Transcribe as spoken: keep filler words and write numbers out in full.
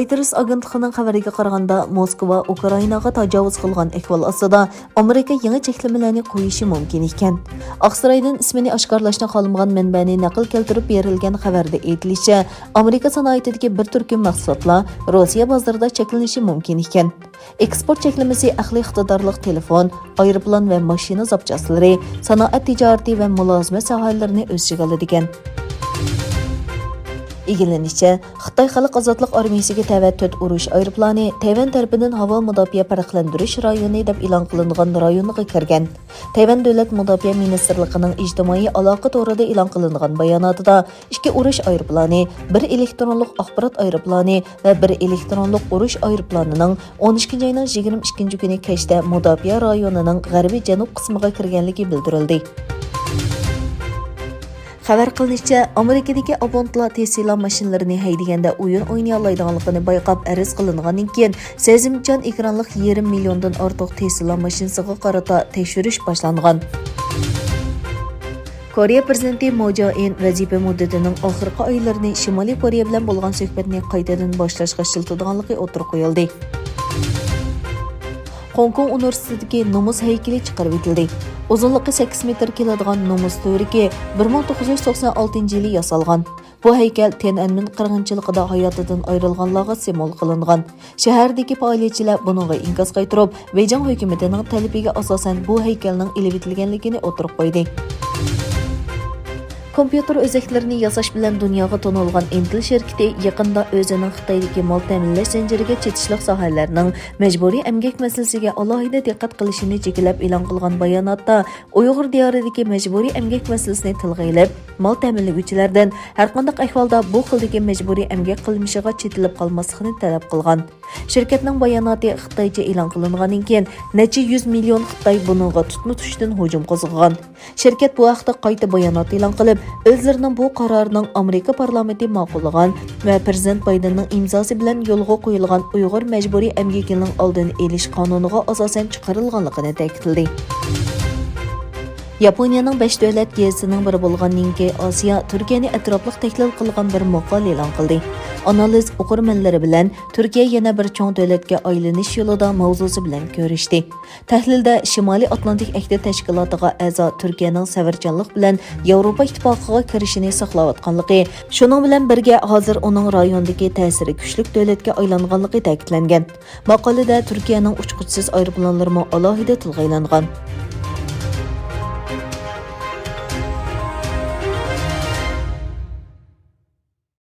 رويتېرس ئاگېنتلىقىنىڭ خەۋىرىگە قارىغاندا، موسكۋا ئۇكرائىناغا تاجاۋۇز قىلغان ئەھۋال ئاستىدا ئامېرىكا يېڭى چەكلىمىلەرنى قويۇشى مۇمكىن ئىكەن. ئاقسارايدىن ئىسمىنى ئاشكارىلاشنى خالىمىغان مەنبەنى نەقىل كەلتۈرۈپ بېرىلگەن خەۋەردە ئېيتىلىشىچە، ئامېرىكا سانائىتىدىكى بىر تۈركۈم مەھسۇلاتلار روسىيە بازىرىدا چەكلىنىشى مۇمكىن ئىكەن. ئېكسپورت چەكلىمىسى ئەقلىي ئىقتىدارلىق تېلېفون، ئايروپىلان ۋە ماشىنا زاپچاسلىرى، سانائەت تىجارىتى ۋە مۇلازىمەت ساھەلىرىنى ئۆز ئىچىگە ئالىدىكەن. ئىگىلىنىشىچە، خىتاي خەلق ئازادلىق ئارمىيىسىگە تەۋە تۆت ئۇرۇش ئايروپىلانى تەيۋەن تەرىپىدىن ھاۋا مۇداپىئە پەرقلەندۈرۈش رايونى دەپ ئېلان قىلىنغان رايونغا كىرگەن. تەيۋەن دۆلەت مۇداپىئە مىنىستىرلىقىنىڭ ئىجتىمائىي ئالاقە تورىدا ئېلان قىلىنغان باياناتىدا، ئىككى ئۇرۇش ئايروپىلانى، بىر ئېلېكترونلۇق ئاخبارات ئايروپىلانى ۋە بىر ئېلېكترونلۇق ئۇرۇش ئايروپىلانىنىڭ ئون ئىككىنچى ئاينىڭ يىگىرمە ئىككىنچى كۈنى كەچتە مۇداپىئە رايونىنىڭ غەربىي جەنۇب قىسمىغا كىرگەنلىكى بىلدۈرۈلدى. خەۋەر قىلىنىشىچە، ئامېرىكىدىكى ئابونتلار تېسلا ماشىنىلىرىنى ھەيدىگەندە ئويۇن ئوينىيالايدىغانلىقىنى بايقاپ ئەرز قىلىنغاندىن كېيىن، سېزىمچان ئېكرانلىق يېرىم مىليوندىن ئارتۇق تېسلا ماشىنىسىغا قارىتا تەكشۈرۈش باشلانغان. كورېيە پىرېزىدېنتى مو جې ئىن ۋەزىپە مۇددىتىنىڭ ئاخىرقى ئايلىرىنى شىمالىي كورېيە بىلەن بولغان سۆھبەتنى قايتىدىن باشلاشقا ئىشلىتىدىغانلىقى ئوتتۇرىغا قويۇلدى. خوڭكوڭ ئۇنىۋېرسىتېتىدىكى نومۇس ھەيكىلى چىقىرىۋېتىلدى. ئۇزۇنلۇقى سەككىز مېتىر كېلىدىغان نومۇس تۈۋرۈكى بىر مىڭ توققۇز يۈز توقسان ئالتىنچى يىلى ياسالغان. بۇ ھەيكەل تيەنئەنمېن قىرغىنچىلىقىدا ھاياتىدىن ئايرىلغانلارغا سىمۋول قىلىنغان. شەھەردىكى پائالىيەتچىلەر بۇنىڭغا ئىنكاس قايتۇرۇپ، بېيجىڭ ھۆكۈمىتىنىڭ تەلىپىگە ئاساسەن بۇ ھەيكەلنىڭ ئېلىۋېتىلگەنلىكىنى ئوتتۇرىغا قويدى. كومپيۇتېر ئۆزەكلىرىنى ياساش بىلەن دۇنياغا تونۇلغان ئىنتېل شىركىتى يېقىندا ئۆزىنىڭ خىتايدىكى مال تەمىنلەش زەنجىرىگە چېتىشلىق ساھەلەرنىڭ مەجبۇرىي ئەمگەك مەسىلىسىگە ئالاھىدە دىققەت قىلىشىنى جىكىلەپ ئېلان قىلغان باياناتتا، ئۇيغۇر دىيارىدىكى مەجبۇرىي ئەمگەك مەسىلىسىنى تىلغا ئېلىپ، مال تەمىنلىگۈچىلەردىن ھەرقانداق ئەھۋالدا بۇ خىلدىكى مەجبۇرىي ئەمگەك قىلمىشىغا چېتىلىپ قالماسلىقىنى تەلەپ قىلغان. شىركەتنىڭ باياناتى خىتايچە ئېلان قىلىنغاندىن كېيىن، نەچچە يۈز مىليون خىتاي بۇنىڭغا تۇتما-تۇشتىن ھۇجۇم قوزغىغان. شىركەت بۇ ھەقتە قايتا بايانات ئېلان قىلىپ، ئۆزلىرىنىڭ بۇ قارارىنىڭ ئامېرىكا پارلامېنتى ماقۇللىغان ۋە پىرېزىدېنت بايدېننىڭ ئىمزاسى بىلەن يولغا قويۇلغان ئۇيغۇر مەجبۇرىي ئەمگىكىنىڭ ئالدىنى ئېلىش قانۇنىغا ئاساسەن چىقىرىلغانلىقىنى تەكىتلىدى. ياپونىيەنىڭ بەش دۆلەت گېزىتىنىڭ بىرى بولغان نىنكەي ئاسىيا تۈركىيەنى ئەتراپلىق تەھلىل قىلغان بىر ماقالە ئېلان قىلدى. ئانالىز ئوقۇرمەنلىرى بىلەن تۈركىيە يەنە بىر چوڭ دۆلەتكە ئايلىنىش يولىدا ماۋزۇسى بىلەن كۆرۈشتى. تەھلىلدە شىمالىي ئاتلانتىك ئەھدى تەشكىلاتىغا ئەزا تۈركىيەنىڭ سەۋرچانلىق بىلەن ياۋروپا ئىتتىپاقىغا كىرىشىنى ساقلاۋاتقانلىقى، شۇنىڭ بىلەن بىرگە ھازىر ئۇنىڭ رايوندىكى تەسىرى كۈچلۈك دۆلەتكە ئايلانغانلىقى تەكىتلەنگەن. ماقالىدە تۈركىيەنىڭ ئۇچقۇچىسىز ئايروپىلانلىرىمۇ ئالاھىدە تىلغا ئېلىنغان.